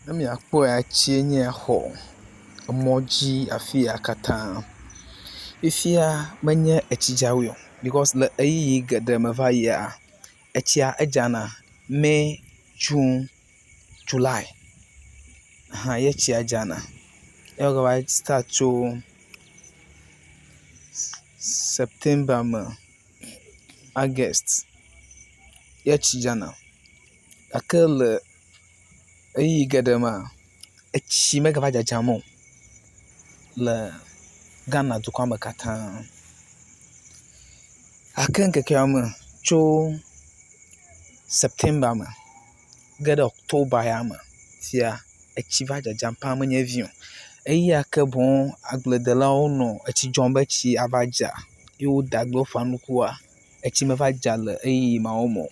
Ne miakpɔe tsie nye ya xɔ emɔ dzi afi ya katã. Fifia menye etsidzaɣi o bikɔs le ʋeyiʋi geɖe me va yia, etsia edzana May, June, July hã ye tsia dzana ye wògava stat tso September me, August ye tsi dzana gake le ʋeyiʋi geɖe mea, etsi megava dzadzam o le Ghana dukɔa me katã. Gake ŋkekea me tso September me geɖe October ya me fifia, etsi va dzadzam paa menye vi o. Ʋeyiʋi ya ke boŋ agbledelawo nɔ etsi dzɔm be tsi ava dza ye wode agble woƒã nukua, etsi meva dza le ʋeyiʋi mawo me o.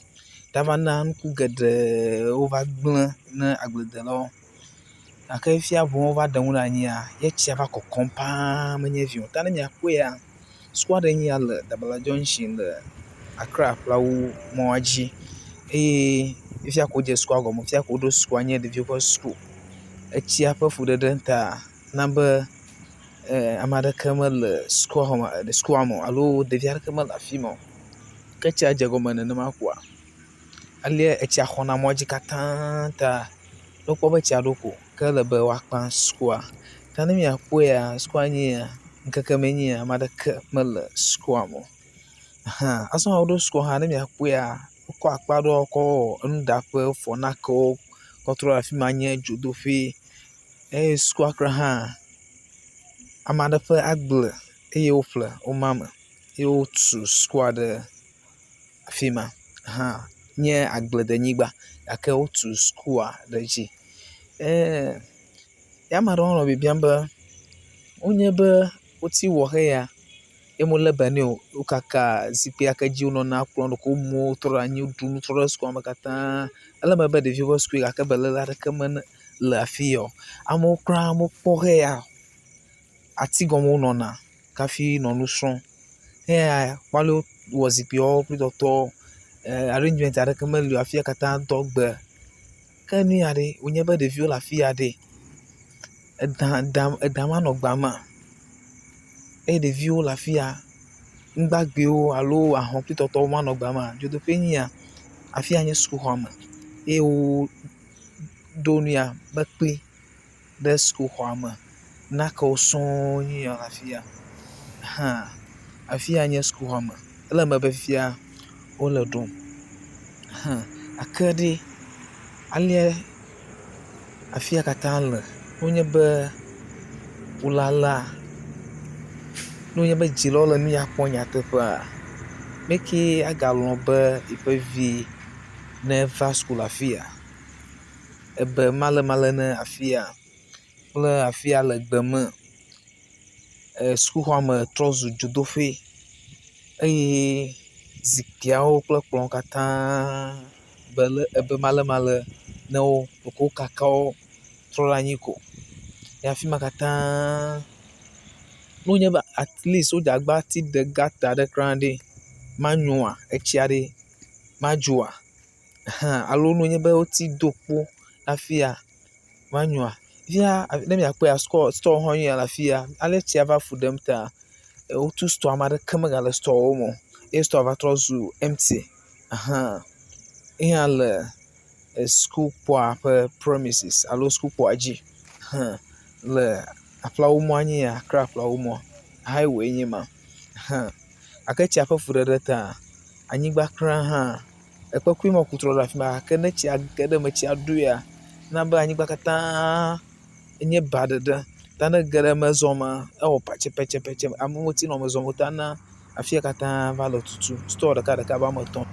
Ta va na nuku geɖewo va gblẽ ne agbledelawo gake fifia boŋ wova ɖe nu ɖe anyia, ye tsia va kɔkɔm paa menye vi o. Ta ne miakpɔea, sukua ɖe nye ya le Dabala junction le Accra Aflao mɔa dzi eye fifia ko wodze sukua gɔme, fifia ko woɖo sukua nye ɖeviwo ƒe suku. Etsia ƒe fuɖeɖe ta na be ame aɖeke mele sukua me o alo ɖevi aɖeke mele afi ma o. Ke tsia dze egɔme nenema koa, alea etsia xɔna mɔ dzi katã ta ne wokpɔ be tsia ɖo ko ke ele be woakpa sukua. Ta ne miakpɔea, sukua nye ya, ŋkeke mee nye ya ame aɖeke mele sukua me o. Hã azɔ hã woɖo sukua hã ne miakpɔea, wokɔ akpa ɖewo kɔ wɔ enuɖaƒe, wofɔ nakewo kɔ trɔ ɖe afi ma nye dzodoƒee eye sukua kura hã, ame aɖe ƒe agble eye woƒle woma me eye wotu sukua ɖe afi ma hã nye agbledenyigba gake wotu sukua ɖe edzi. Eee ya ame aɖewo nɔ biabiam be wonye be woti wɔ xeya ye wolé be nɛ o. Wokaka zikpui ya ke dzi wonɔna, kplɔ ɖeko womu wo trɔ ɖe anyi, woɖu nu trɔ ɖe sukua me katã. Ele eme be ɖeviwo ƒe sukue gake beléle aɖeke mele afi ya o. Amewo kura mekpɔ xeya o. Ati gɔme wonɔna hafi nɔ nu srɔ̃m. Xeya kpɔ ale wowɔ zikpuiawo kple tɔtɔwo. Arrangement aɖeke meli o. Afi ya katã do gbe. Ke nu ya ɖe wonye be ɖeviwo le afi ya ɖe, eda manɔ gbea mea? Eye ɖeviwo le afi ya. Nugbagbewo alo ahɔ̃ kple tɔtɔwo manɔ gbea mea? Dzodoƒee nye ya. Afi ya nye sukuxɔme eye woɖo nu ya mekpli ɖe sukuxɔa me. Nakewo sɔŋ nye ya le afi ya hã. Afi ya nye sukuxɔme. Ele eme be fifia wole ɖom hã gake ɖe alea afi ya katã le wonye be wolala ne wonye be dzilawo le nu ya kpɔm nyateƒea, mekee agalɔ̃ be yeƒe vi neva suku le afi ya. Ebe malemale ne afi ya kple afi ya le gbe me. Sukuxɔme trɔ zu dzodoƒee eye zikpuiawo kple kplɔ̃wo katã ebe malemale ne wo ɖeko wokaka wo trɔ ɖe anyi ko. Ye afi ma katã ne wònye be atleast wodze agbagba te ɖe gɔta aɖe kura ɖe, manyoa? Etsia ɖe madzoa? Ahan alo ne wònye be woti do kpo hafi manyoa? Fifia ne miakpɔa, store hã nye ya le afi ya. Ale tsia va fu ɖem ta wotu store ame aɖeke megale storewo me o eye store va trɔ zu empty ahan. Ye hã le sukukpoa ƒe premises alo sukukpoa dzi hã le aƒlawu mɔa nye ya Accra aƒlawu mɔ. Highway nye ma hã gake tsia ƒe fuɖeɖe ta anyigba kura hã ekpekui ma woku trɔ ɖe afi ma gake ne tsia ge ɖe eme tsia ɖoea, na be anyigba katã enye ba ɖeɖe. Ta ne ege ɖe eme zɔ mea, ewɔ pɛtsɛpɛtsɛpɛtsɛ. Amewo mete nɔ eme zɔm o ta na afi ya katã va le tutum. Store ɖekaɖeka be woame etɔ̃.